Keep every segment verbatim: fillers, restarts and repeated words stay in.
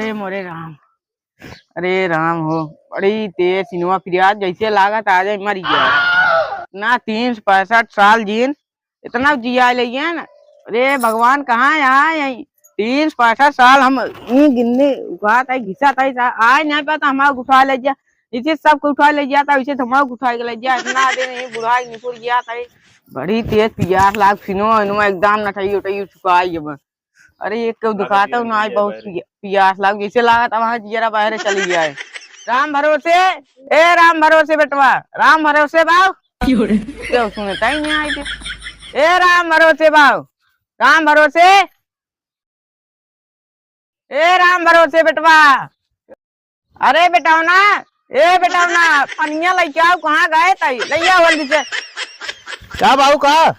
ए मोरे राम, अरे राम हो, बड़ी तेज सिनवा पिरात, जैसे लागत आज मर गया। ना, तीन सौ पैंसठ साल जीन, इतना जिया ले गया ना। अरे भगवान, कहाँ यहाँ है? तीन सौ पैंसठ साल हम यूं गिनने उठात है, घिसत है, सा-, आज नहीं पता हमारा उठा ले जा। जैसे सबको उठा ले जाता, वैसे तो हमारा उठा के ले जा। इतना दिन ये बुढ़ा निपुर गया था। बड़ी तेज पियास लाग, सिनवा इनवा एकदम नटई उटई सुखाई गया। अरे, एक केहू लागत दुखाता है ना, आज बहुत पिया-, पियास लाग, जैसे लागत अब वहाँ जियरा बाहर चली गया है। राम भरोसे, ए राम भरोसे बेटवा, राम भरोसे बाऊ। क्यों रे? केहू सुनता ही नहीं आई थे। ए राम भरोसे बाऊ, राम भरोसे, ए राम भरोसे बेटवा। अरे बेटौना, ए बेटौना, पनिया लइके आओ, कहाँ गए तई? लइया जल्दी से। का बाबू, का?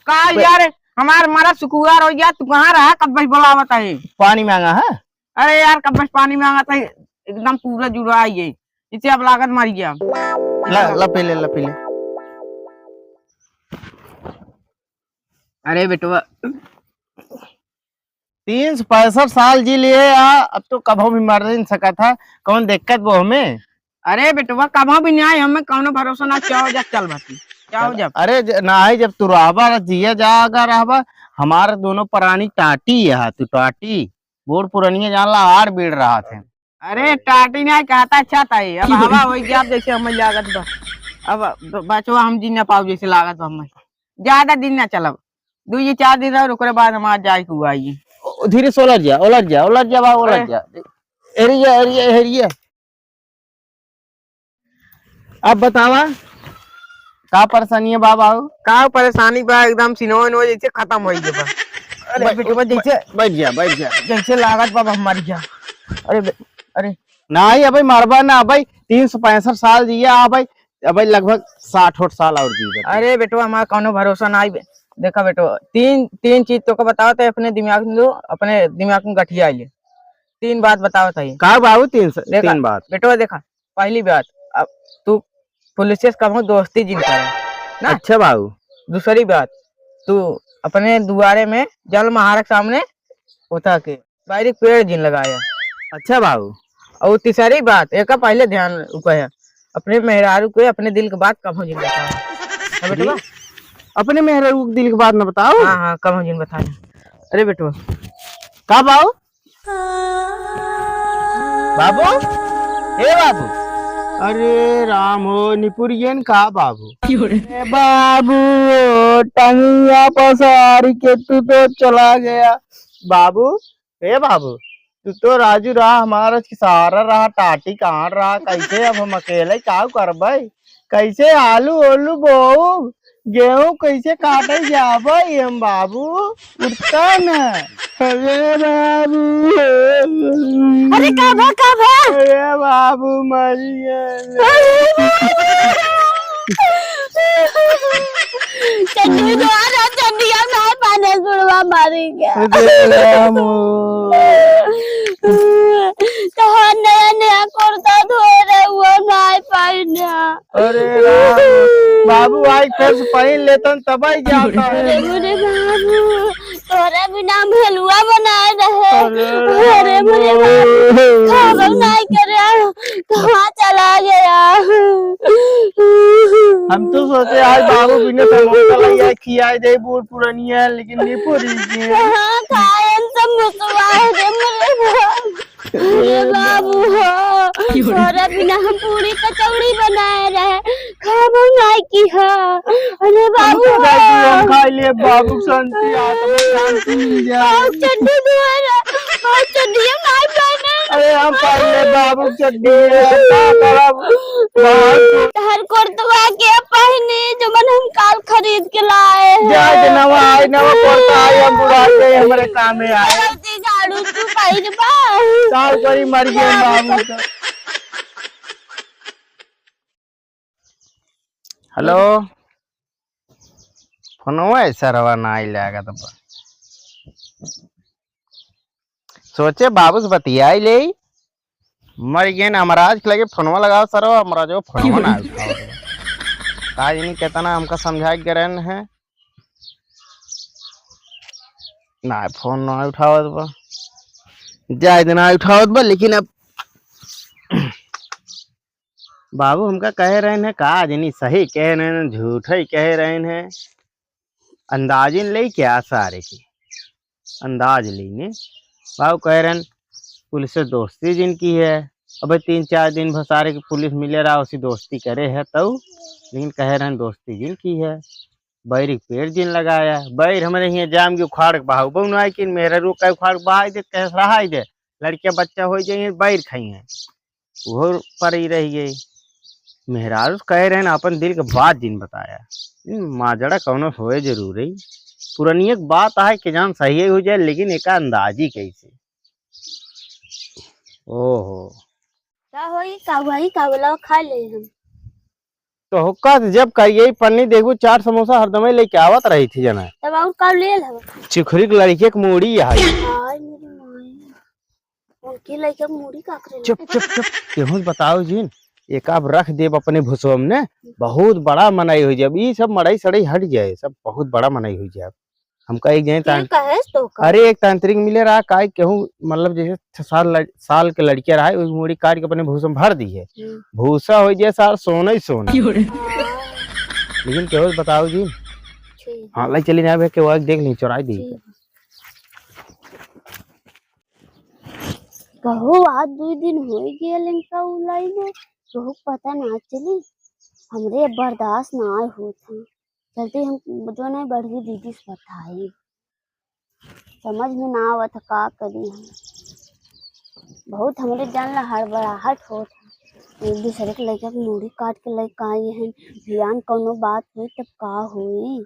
का बे- यार, हमार मरा सुकुआर हो गया, तू कहाँ रहा, कब से बोलावत है? पानी मांगा है? अरे यार, कब से पानी मांगा था, एकदम पूरा जुड़ा है ये, इसे अब लागत मर गया। ला, ला पी ले, ला पी ले। अरे बेटवा, तीन सौ पैंसठ साल जी लिए आ, अब तो कभो भी मर नहीं सकत है, कौन दिक्कत वो हमें? अरे बेटवा, कभो भी नहीं आए, हमें कौनो भरोसा ना, क्या हो जा, चल भाती, क्या हो जा। अरे ज-, ना है, जब तू रहबा, जिया जा, अगर रहबा, हमारे दोनों प्राणी टाटी है, तू टाटी, बूढ़ पुरनिया जान ला, आड़ बीड़ रहा थे। अरे टाटी नहीं कहता, अच्छा था ये, अब हवा हो गया, अब जैसे हमें लागत बा, अब ब-, बचवा हम जी ना पाओ, जैसे लागत बा हमें, ज्यादा दिन ना चलब, दो ये चार दिन रहो, ओकरे बाद हमार जाए के हुआ ये। ओ, धीरे से ओलर जा, ओलर जा, ओलर जा बाबू, ओलर अरे। जा। एरिया, एरिया, एरिया। अब बतावा, का परेशानी है बाबा हो? का परेशानी बा, एकदम सिनवा इनवा जैसे खत्म हो गया बा। अरे बै-, बेटवा, बै-, जैसे बैठ जा, बैठ जा। जैसे लागत बा, हम मर गया। अरे बे-, अरे। नहीं, अबे मरबा ना, अबे तीन सौ पैंसठ साल जिया, अबे, अबे लगभग साठ ओठ साल और जीबे। अरे बेटवा, हमारा कौनो भरोसा ना आई बे। देखा बेटवा, तीन, तीन चीज तोके बतावत है, अपने दिमाग में लो, अपने दिमाग में गठिया ले। तीन बात बतावत है। का बाबू, तीन स-, देखा, तीन बात? बेटवा देखा, पहली बात, अब तू पुलिस से कबहूँ दोस्ती जिन करे, ना? अच्छा बाबू। दूसरी बात, तू अपने दुआरे में जल महाराज के सामने उठा के बाहरी पेड़ जिन लगाया। अच्छा बाबू। और तीसरी बात, एक पहले ध्यान उपाय, अपने मेहरारू के अपने दिल के बात कबहूँ जिन बताया। हाँ बेटवा? अपने मेहरारू के दिल के बात न बताओ? हाँ, हाँ, कबहूँ जिन बताया। अरे बेटवा। का बाबू? बाबू, ए बाबू। अरे राम हो, निपुरियन का बाबू? ए बाबू, टंगिया पसार के तू तो चला गया। बाबू, ए बाबू, तू तो राजू रहा, हमारा सहारा रहा, टाटी कहाँ रहा, कैसे अब हम अकेले का करबे? कैसे आलू ओलू बोऊ, गेहूं कैसे काटे जाबे हम बाबू? उठता न। अरे बाबू। अरे का भा, का भा? अरे बाबू, मरी गए। अरे बाबू। चड्डी द्वारा चड्डिया ना पाने गुड़वा मारी गया। अरे राम। तो नया नया कुर्ता धोए रहे, वो ना पाई ना। अरे राम, बाबू, आज फिर से पहिन लेतन, तब ही जाता है। अरे मोरे बाबू, तोरे बिना हम हलवा बनाए रहे। अरे अरे मोरे राम। बाबू, खबर नहीं करे, कहाँ चला गया? हम तो सोचे आज बाबू बिना समोसा लइया खियाए दे, बूढ़ पुरानी है, लेकिन नहीं पूरी की है। कहाँ खाए हम समोसा रे मोरे बाबू। अरे बाबू हो, तोरा बिना हम पूरी कचौड़ी बनाए रहे, खाबो नाई की हो। अरे बाबू हो। हम खाई ले बाबू, शांति, आत्मा शांति मिल जाए। बाबू चड्डी दुआरा, बाबू चड्डी हम नाई पहने। अरे हम खाई ले बाबू चड्डी, का करब? बाबू। तहर कुर्तवा के पहने, जो मन हम काल खरीद के लाए हैं। जा के नवा आई, नवा कुर्ता आई, हम बुढ़ा के हमरे काम में आए। झाड़ू तू पहिरबा। साल भरी मर गए बाबू तो। हेलो, फोनवा ऐसा रवा ना आई लगा तो। सोचे बाबू से बतियाई ले, मर गए ना, अमराज के लगे फोनवा लगाओ सरो, अमराज वो फोनवा ना उठाओ। का जानी कितना हमका समझाए के रहन है, ना फोन ना उठावत बा। जाए देना उठावत बा, लेकिन अब बाबू हमका कहे रहेन है, का जनी सही कहे रहेन, झूठ ही कहे रहेन है। अंदाजिन लेई क्या सारे की, अंदाज लेई ने। बाबू कहे रहेन, पुलिस से दोस्ती जिन की है। अबे तीन चार दिन भर सारे की पुलिस मिले रहा, उसी दोस्ती करे है तऊ, लेकिन कहे रहेन दोस्ती जिन की है। बैर के पेड़ जिन लगाया, बैर हमरे हियाँ जाम के उखाड़ के बहाऊ, बउन आए कि मेहरारू का उखाड़ के बहाई दे, कहे रहाई दे, लड़किया बच्चा हो जाइए, बैर खाई हैं। वो परी रह गई। मेहरारू कहे रहेन, अपन दिल के बात जिन बताया। इन माजड़ा कौनो होए जरूर है। पुरनिया के बात आए कि जान सही हो जाए, लेकिन एका अंदाजी कैसे? ओहो। का होई, का भाई, का बोला, खा ले हम। तो हुक्का से जब करिए पन्नी देखबू, चार समोसा हरदमे लेके आवत रही थी जना। तब और का ले लेबा? चिखुरी के लड़के के मूड़ी है। हाय मेरी माई। उनकी लइका मूड़ी का करे? चुप, चुप, चुप। केहू से बताओ जिन। एक आप रख देब अपने भुसवा में ने, बहुत बड़ा मनई हो जाए। ई सब मड़ई सड़ई हट जाए, सब बहुत बड़ा मनई हो जाए। हमका एक जने के तां-, कहे तो का? अरे, एक तांत्रिक मिले रहा, का केहू, मतलब, जैसे छ-, साल लड़-, साल के लड़किया रहा, ओई मूड़ी काट के अपने भूसा में भर दी है। हम्म। भूसा हो जाए सार सोना ही सोना। हाँ। लेकिन केहू बताओ जी। ठीक। हाँ, लाई चली ना, के वो देख ली, चुराई दी। ठीक। कहू आज दुई दिन हो गए इनका उलाई में, कहू पता ना चली। हमरे बर्दाश्त ना आए होत है। चलते हम जो नहीं बढ़िया दीदी से बताई। समझ में ना आवत है का करी हम। बहुत हमरे जान ला हड़बड़ाहट होत है। एक दूसरे के लइका के मूड़ी काट के लइका आई हैं। भियान कौनो बात होई तब का होई?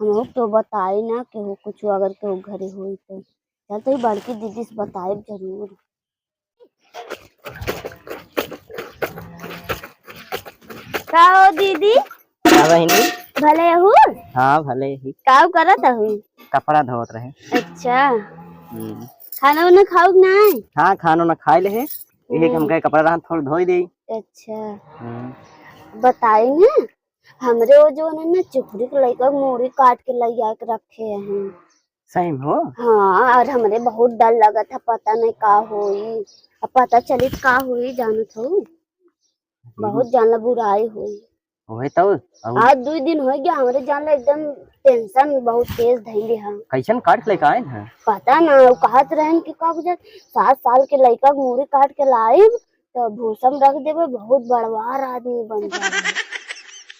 हम तो बताई ना केहू कुछ, अगर केहू घरे होई तो। चलते ही बड़की दीदी से बताई जरूर। का हो दीदी? का बहिनी? भले हू? हाँ, भले ही। का करत हू? कपड़ा धोत रहे। अच्छा। हम्म। खाना उना खाऊ कि नाई? हाँ, खाना उना खाए ले है। यही कि हम हम्म। कहे कपड़ा रहन थोड़ा धोई दे। अच्छा। हम्म। बताई ना, हमरे वो जो है ना, चिखुरी के लइका मूड़ी काट के लइया के रखे हैं। सही में हो? हाँ, और हमरे बहुत डर लगत है, पता नहीं का होई। अब पता चली त का होई, जानत हो? हम्म। बहुत जान ला बुराई होई। ओहे तो, अब आज दुई दिन हो गया, हमरे जान ला एकदम tension बहुत तेज धइले है। कैसन काट के लेके आए हैं? पता ना, वो कहत रहन कि का बुझात, सात साल के लइका के मूड़ी काट के लाइब, तो भूसा में रख देबे, बहुत बड़वार आदमी बन जाए।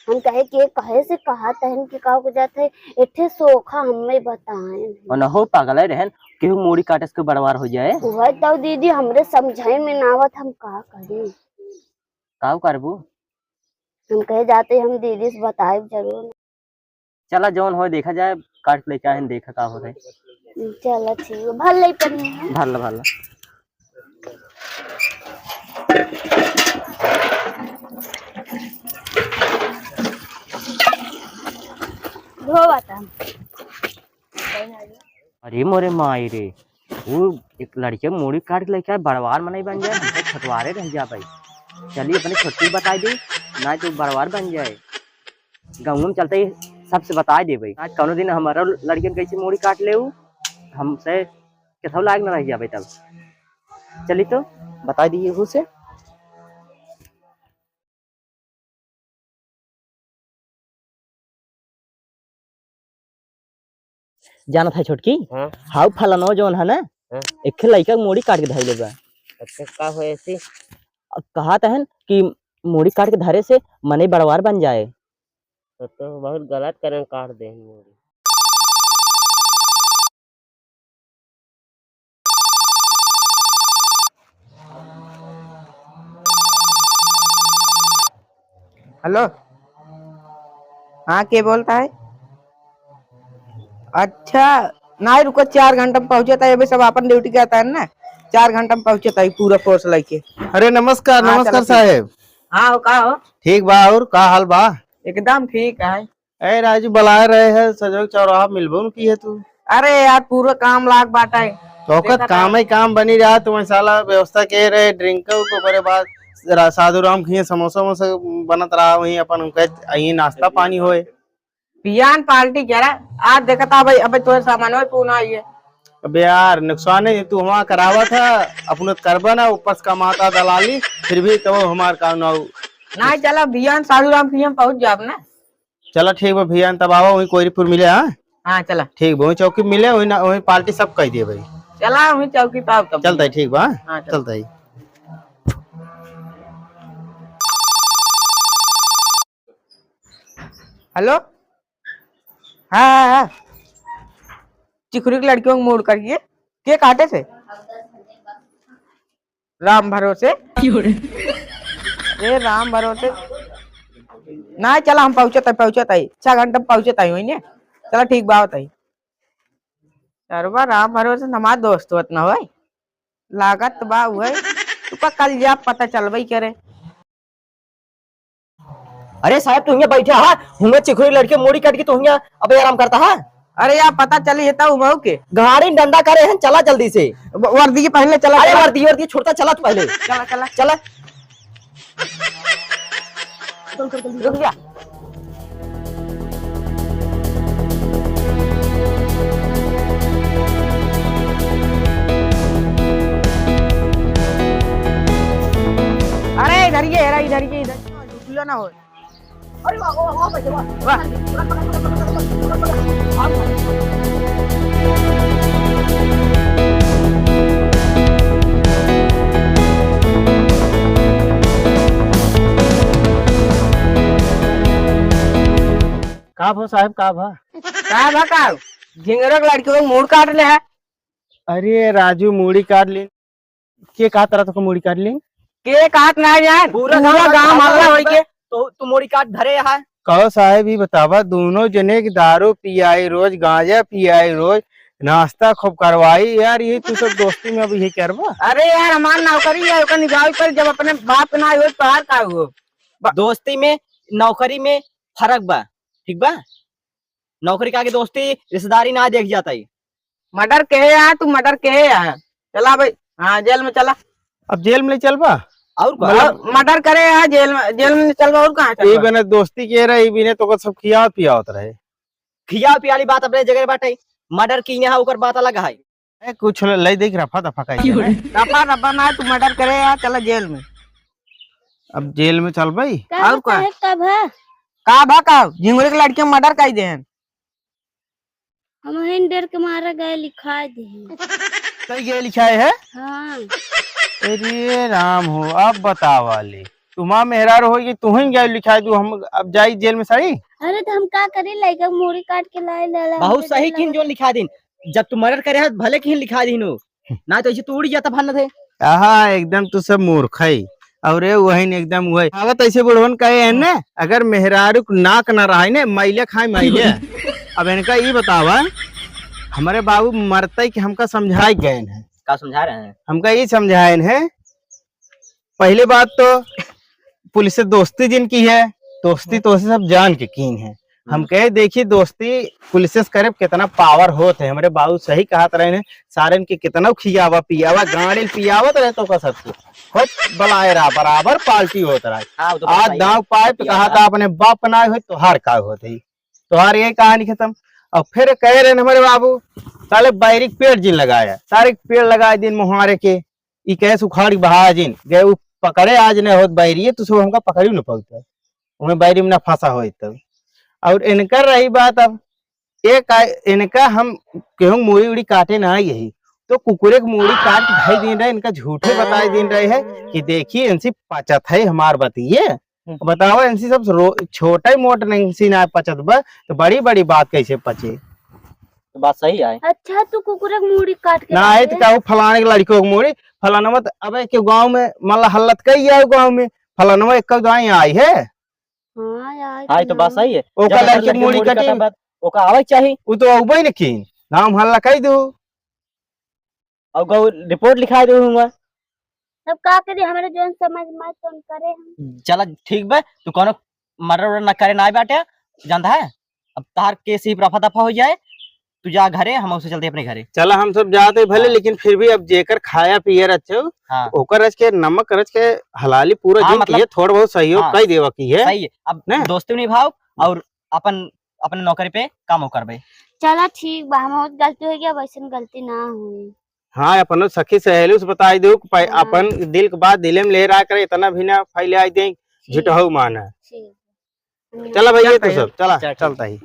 हम कहे कि ये कहे से कहत हन कि का हो जात है, एठे सोखा हमें बताएं। ओनहु पागल है रहन, केहू मूड़ी काटे से बड़वार हो जाए। वह तो दीदी हमरे समझे में ना आवत, हम का करी? का करबू? हम कहे जाते हम दीदी से बताएब जरूर। चला, जौन होय देखा जाए, काट के लेके आए हैं, देखा का होत है। चला, ठीक है, भर ले पन्नी है। भर ला, भर ला। धो बता। अरे मोरे माई रे, वो एक लड़के मूड़ी काट के लेके आए, बड़वार मनई बन जाए, हम तो छोटवारे रह जा भाई। चलिए अपने छोटकी बताई दी, ना तो बड़वार बन जाए। गाँव में चलते ही सबसे बताई दे भाई, आज कौनो दिन हमारा लड़कियन कैसे मूड़ी काट ले, हमसे कैसा लायक न रह जा भाई। तब चली तो बताई दी उसे। जानत है छोटकी? हाँ। हाउ फलानो जौन है ना, हाँ। एक लइका के मूड़ी काट के धइले बा। अच्छा, का होए ऐसी? अब कहत हन कि मूड़ी काट के धरे से मनई बड़वार बन जाए। तो, तो बहुत गलत करन, काट दे मूड़ी। हेलो, हाँ, के बोलता है? अच्छा, नहीं रुको, चार घंटा में पहुँचता है, अभी सब अपन ड्यूटी करता है ना, चार घंटा में पहुँचता है पूरा फोर्स लेके। अरे नमस्कार, हाँ, नमस्कार चलो, ठीक। साहेब। हाँ, हो, का हो? ठीक बा, और का हाल बा? एकदम ठीक है। ए राजू, बुलाए रहे है, सजो चौराहा मिलबो न की है तू। अरे यार, पूरा काम लाग बाटा है। तो ओकर देखा काम था। ही काम बनी रहा, तुम्हें साला व्यवस्था के रहे, ड्रिंक के, ओकरे बाद रा-, साधु राम खिए समोसा वमोसा बनत रहा, वहीं अपन उनके यहीं नाश्ता पानी होए। पियान पार्टी कह रहा, आज देखा था भाई, अबे तोरे सामान में पूना आई है। अब यार, नुकसान है, तू हमार करावत है, अपनो करबा ना, ऊपर से कमाता दलाली, फिर भी तो हमार काम ना हो। नहीं, चला, भियान साधु राम के यहाँ पहुँच जाब ना। चला, ठीक बा, भियान तब आवा, वहीं कोयरीपुर मिले, हाँ? हाँ, चला। ठीक बा, वहीं चौकी मिले, वहीं ना, वहीं पार्टी सब कह दिए भाई। चला, वहीं चौकी पे आओ तब। चलता है, ठीक बा, हाँ? हाँ, चला। चलता है। हेलो, हाँ, हाँ, हाँ। चिखुरी के लड़कियों को मूड़ करिए, के काटे से? राम भरोसे। ए, राम भरोसे। ना, चला, हम पहुँचत है, पहुँचत है, छह घंटा में पहुँचत है, वही ने। चला, ठीक बा, आवत है। सरवा राम भरोसे हमार दोस्त होत ना होय, लागत बा उहे। तू का कल जा पता चलबई करे। अरे साहब, तू हियाँ बैठा हा, हुआँ चिखुरी लड़के मूड़ी काट के तू हियाँ अबे आराम करता हा। अरे यार, पता चली है तब उमऊ के। गाड़ी डंडा करे हैं, चला जल्दी से। व-, वर्दी के पहले चला, अरे चला। वर्दी, वर्दी छोड़ता, चला तू पहले। चला, चला। चला। रुक जा। अरे इधर ये, अरे इधर ये, इधर ये, ना हो। अरे वाह, वाह, वाह, वाह, वाह। वाह। का भा साहब, का भा? का भा का? झिंगुरा के लड़की को मूड़ काट ले है। अरे राजू, मूड़ी काट ली। के कहा तरह तो मूड़ी काट ली? के कहत ना जान? पूरा पूरा गाँव गाँव हल्ला हल्ला होई होई के। तो तू मूड़ी काट धरे है। कहो साहब, ई बतावा, दोनों जने के दारू पियाई रोज, गांजा पियाई रोज, नाश्ता खूब करवाई यार, ये तू सब दोस्ती में अब ये करबा? अरे यार, हमार नौकरी है, ओकर निभावे पर जब अपने बाप ना हो, तोहार का हो? बा- दोस्ती में, नौकरी में फर्क बा, ठीक बा? नौकरी का आगे दोस्ती, रिश्तेदारी ना देख जाता है। मर्डर के है यहाँ, तू मर्डर के है यहाँ। चला भाई, हाँ, जेल में चला। अब जेल में ले चलबा? और का? मतलब मर्डर करे यहाँ, जेल में, जेल में चलबा, और कहाँ ये चलबा? बिना दोस्ती के रहे, ये बिना तो सब खियावत पियावत रहे। खियाव पियाली बात अपने जगह बाटे, मर्डर की यहाँ ओकर बात अलग है। ए, कुछ ल-, लई देख रफा दफा का क्यों है? रफा दफा ना, तू मर्डर करे यहाँ, चला जेल में। अब जेल में चलबई? का और का? बताए, का भा? का भा का? झिंगुरे के लड़के मर्डर कर दे हैं। हम हिन डर के मारा गए लिखाए दे हैं। कई गए लिखाए है? हाँ। अरे राम हो, अब बतावा ले। तुम्हार मेहरारू होई कि तुहिन गए लिखाए दू, हम अब जाई जेल में सही? अरे तो हम का करी, लइका मूड़ी काट के लाए लाला बहुत हमरे सही डर किन लगा। जो लिखा दिन। जब तू मर्डर करे है, भले किन लिखा दिन हो। ना तो ऐसे तू उड़ी जाता भान थे। आहा, एकदम तू सब मूर्ख है। और ये वही एकदम वही। कहावत ऐसे बुढ़वन कहे हैं ना, अगर मेहरारू के नाक ना रहे ने, मइले खाए मइले। अब इनका ई बतावा, हमरे बाबू मरते कि हमका समझाए गए हैं। का समझा रहे हैं? हमका ई समझाए हैं, पहले बात तो पुलिस से दोस्ती जिन की है, दोस्ती तो से सब जान के कीन है। हम हम्म। कहे, देखी दोस्ती पुलिस से करे कितना पावर होत है। हमरे बाबू सही कहत रहे ने, सारन के कितना खियावा पियावा, गाड़ी पियावत रहे तो का सबके। होत बलाए रहा, बराबर पार्टी होत रहा। हाँ, वो तो बात आज सही है। दाव पाए तो पियावा। कहा था अपने बाप ना हो तो हार का होत है। तोहार ये कहानी खत्म। और फिर कहे रहे हमरे बाबू, साले बैरी के पेड़ जिन लगाया, सारे के पेड़ लगाए दिन मोहारे के, ई कैसे उखाड़ के बहा जिन गए, उ पकड़े आज नहीं होत बैरी, तो सब हमका पकड़ी न पाउत, उन्हें बैरी में ना फंसा होई तब। और इनकर रही बात, अब ये का, इनका हम केहू मूड़ी उड़ी काटे ना यही, तो कुकुरे के मूड़ी काट के भाई दिन रहे, इनका झूठे बताए दिन रहे है कि देखिए इनसे पचत है हमार बतिये। हम्म। बताओ, इनसे सब रो-, छोटे मोट नहीं, इनसे ना पचत बा, तो बड़ी बड़ी बात कैसे पचे? तो बात सही है। अच्छा, तू कुकुर के मूड़ी काट के ना रख आए दे। तो कहू फलाने के लड़कों के मूड़ी, फलाना मत, अबे के गाँव में मतलब हल्लत कई है गाँव में, फलाना एक गाँव आई है। हाँ, आई हाँ, ये तो तो बात ना। सही है। ओका जब लड़के लड़के मूड़ी मूड़ी कटी। कटा बात, ओका आवे के चाही। वो तो अउबे न की, नाम हल्ला कई दू। और गौ रिपोर्ट लिखाए दे हुआ। तब का करी, हमरे जौन समझ में आए तौन करे हम। चला ठीक बा, तू कोनो मर्डर वर्डर ना करे ना बाटे, जानता है? अब तार केस ही रफा दफा हो जाए, तू जा घरे, हम उसे चलते अपने घरे। चला हम सब जाते भले, हाँ। लेकिन फिर भी अब जेकर खाया पिए रचो, हाँ। ओकर रच के नमक रच के हलाली पूरा हाँ, जिन मतलब, किए, थोड़ा बहुत सहयोग हाँ। कई देवा की है। सही है, अब ने? दोस्ती निभाओ और अपन, अपन नौकरी पे काम हो करबे। चला ठीक बा, हम बहुत गलती हो गया, वैसन गलती ना हुई। हाँ, अपनो सखी सहेली से बताई दो कि पै- हाँ। अपन दिल के बात दिले में ले रहा करे, इतना भी ना फैलाई दे, ठीक। झूठहू माना। ठीक। चला भैया, चल तो भैया। सब चला, चल, ठीक। चलता ही।